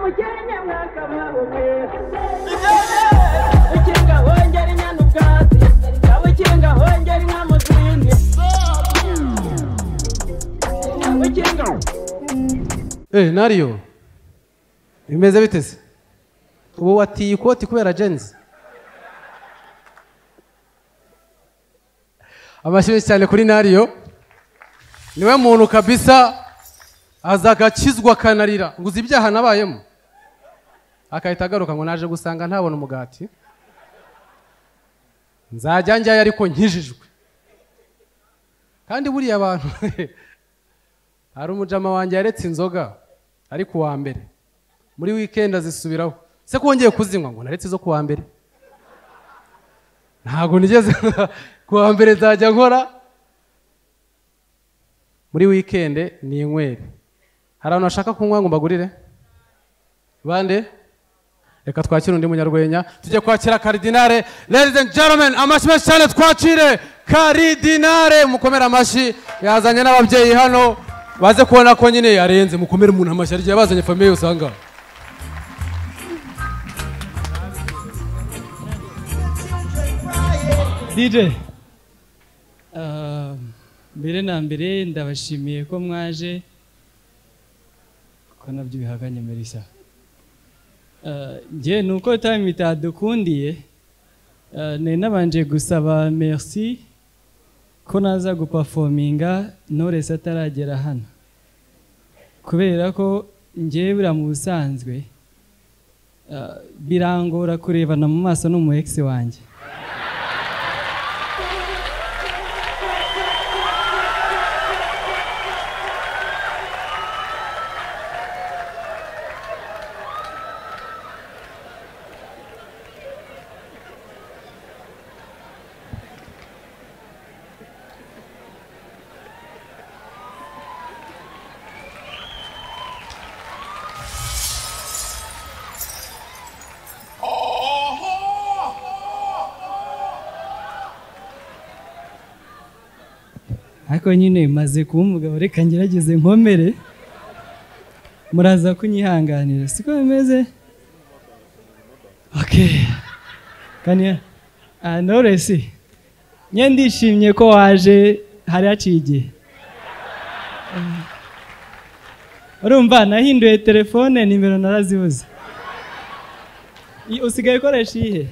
Umukenye mwakababwe Ukinga hongera inyana ubwatsi Ukinga hongera inka mu zindi Ukinga. Nario bimeze biteze ubu watiye ikoti kubera jenzi. Amashyi cyane kuri Nario, niwe muntu kabisa azagakizwa akanarira ngo uzi ibyaha nabayemo, akahita agaruka ngo naje gusanga ntabona umugati nzajya njyayo ariko nkijijwe. Kandi buriya abantu hari umujama wanjye yaretse inzoga ari kuwa mbere muri weekend azisubiraho, se ko wongeye kuzinywa ngo naretse izo kuwa mbere, ntabwo nigeze kuwa mbere nzajya nkora muri weekend ni inywere. Hari abantu bashaka kunywa ngo mbagurire bande? Reka twakire undi munyarwenya, tujye kwakira Karidinare. Ladies and gentlemen, amashyi menshi cyane twakire Karidinare. Mukomere amashyi, yazanye n'ababyeyi hano baze kubona ko nyine yarenze. Mukomere umuntu amashyi, arigiye bazanye famille usanga. DJ, mbere na mbere ndabashimiye ko mwaje, ko nabyo bihaganye Melissa. Nje nuko time itadukundiye, nari nabanje gusaba merci ko naza guperforminga Knowless ataragera hano, kubera ko nje bura mu busanzwe birangora kurebana mu maso n'umu ex wanjye. Ariko nyine maze kuba umugabo, reka ngerageze nkomere, muraza kunyihanganira siko bimeze? Okay. Kanya Knowless, nye ndishimye ko waje, hari haciye igihe. Urumva nahinduye telefone nimero narazibuze. Usigaye ukoresha iyihe?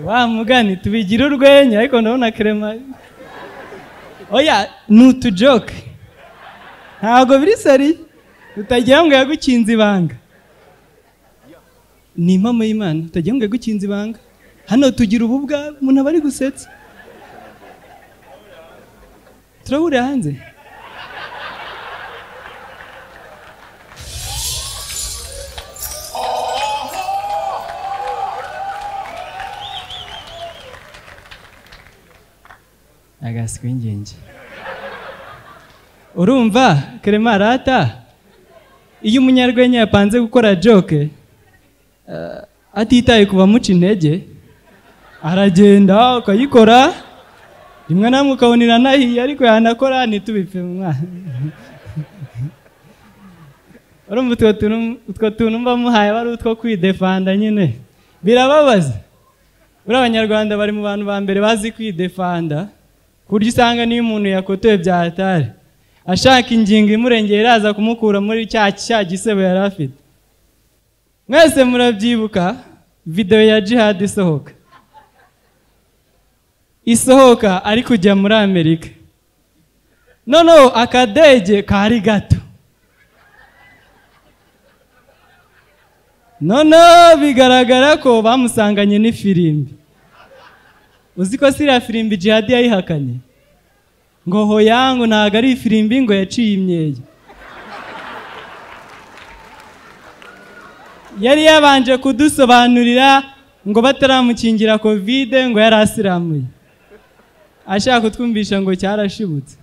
Wa mugani tubigira urwenya, ariko ndabona Clement oya ni utujoke ntabwo biri seri, utagira ngo yagukinze ibanga. Ni impamo y'Imana, utagira ngo yagukinze ibanga. Hano tugira ububwa umuntu aba ari gusetsa. Turahurira hanze. Agasiko ingenzi. Urumva Clement rata iyo umunyarwenya yapanze gukora joke atitaye kuba muca intege, aragenda akayikora rimwe namwe ukabonera nahiye, ariko yanakora ntitubipfe mwana. Urumva utwo tuntu mba muhaye bari utwo kwidefanda nyine, birababaza. Uri abanyarwanda bari mu bantu ba mbere bazi kwidefanda, kurya usanga niyo umuntu yakotoye bya hatari ashaka ingingo imurengera iraza kumukura muri cya gisebo yari afite. Mwese murabyibuka video ya Jihad isohoka ari kujya muri Amerika, noneho akadege kari gato, noneho bigaragara ko bamusanganye n'ifirimbi. Uzi ko siriya firimbi Jihad yayihakanye ngo hoya ngo ntago ari ifirimbi, ngo yaciye imyeyo. Yari yabanje kudusobanurira ngo bataramukingira Covid ngo yari asiramuye, ashaka kutwumvisha ngo cyarashibutse.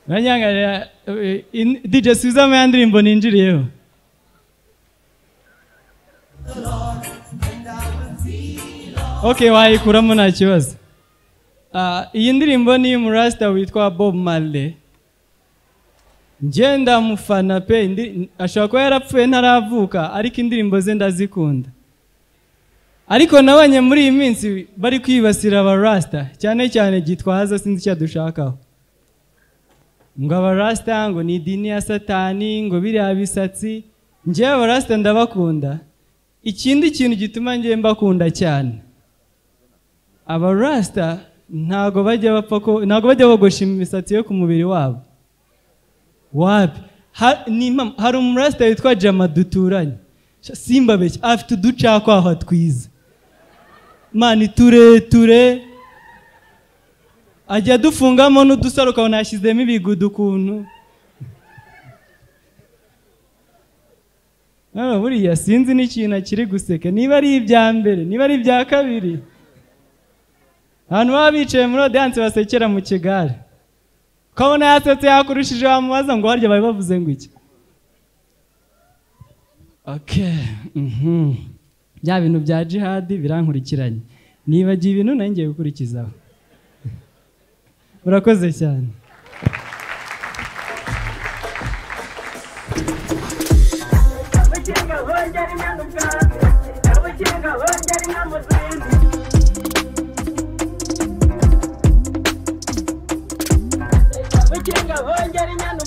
Uranyangarira, DJ subizamo ya ndirimbo ninjiriyeho. Okay, wayikuramo nta kibazo. Iyi ndirimbo ni y'umurasta witwa Bob Marley. Njye ndamufana pe, ashobora kuba yarapfuye ntaravuka, ariko indirimbo ze ndazikunda. Ariko nabonye muri iyi minsi bari kwibasira abarasta, cyane cyane Gitwaza, sinzi icyo adushakaho. Ngo abarasta ngo ni idini ya Satani, ngo biriya bisatsi. Njyewe abarasta ndabakunda. Ikindi kintu gituma njye mbakunda cyane, abarasta ntago bajya bapfa ko, ntago bajya bogosha imisatsi yo ku mubiri wabo. Wapi? Hari umurasta witwa Jama duturanye. Simbabeshye, afite uducakwaha twiza. Mani tureture, ajya adufungamo n'udusaro ukabona yashyizemo ibigudu ukuntu. None buriya sinzi n'ikintu akiri guseka, niba ari ibya mbere, niba ari ibya kabiri. Abantu baba bicaye muri audience basekera mu kigare, ukabona yasetse yakurushije, wamubaza ngo harya bari bavuze ngo iki? Okay, Bya bintu bya jihadi birankurikiranye, nibagiye ibintu nari ngiye gukurikizaho. Murakoze cyane. Abakinga bongera inyana ubwatsi, abakinga bongera inka mu zindi. Abakinga bongera inyana